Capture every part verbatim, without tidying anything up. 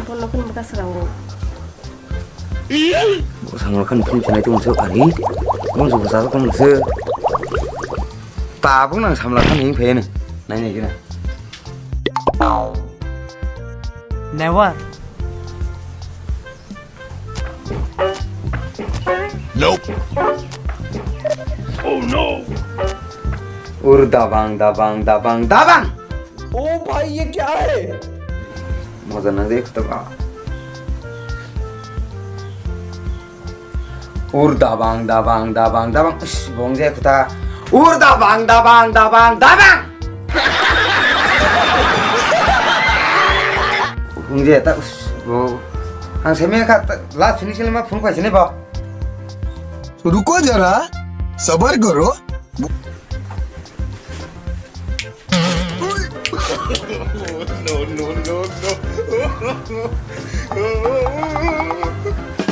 Nokni bwkha srango. Samla khan phun chinai tong se ani. Bong se bwsa kong se. Tabuk nang samla khan hing phaino. Nai nai kena. Never. Nope. Oh no. Ur dabang, dabang, dabang, dabang. ओ भाई, ये क्या है? Moja nang je kota ba. Ur dabang, dabang, dabang, dabang. Ush, bong je kota. Ur dabang, dabang, dabang, dabang. Bong je ta, ush, bo. Ang semi kha ta, last finishing ma phone khai sini ba. रुको जरा, सबर करो।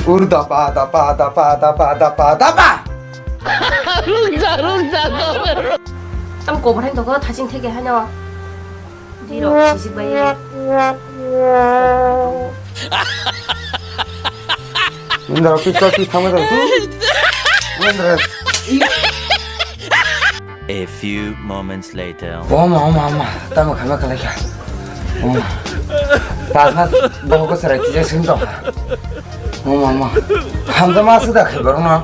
Ur dapa, dapa, dapa, dapa, dapa, dapa. Tam kobo hai toko thaching theke hai no. Dirok sisik bai. Indra office office thangma jai tu. Indra. A few moments later. Oma, oma, oma. Tamo khama khalai kha. Oma. Pas mas boho ko sarai tija sing to. Oma, oma. Hamda mas da khai borno.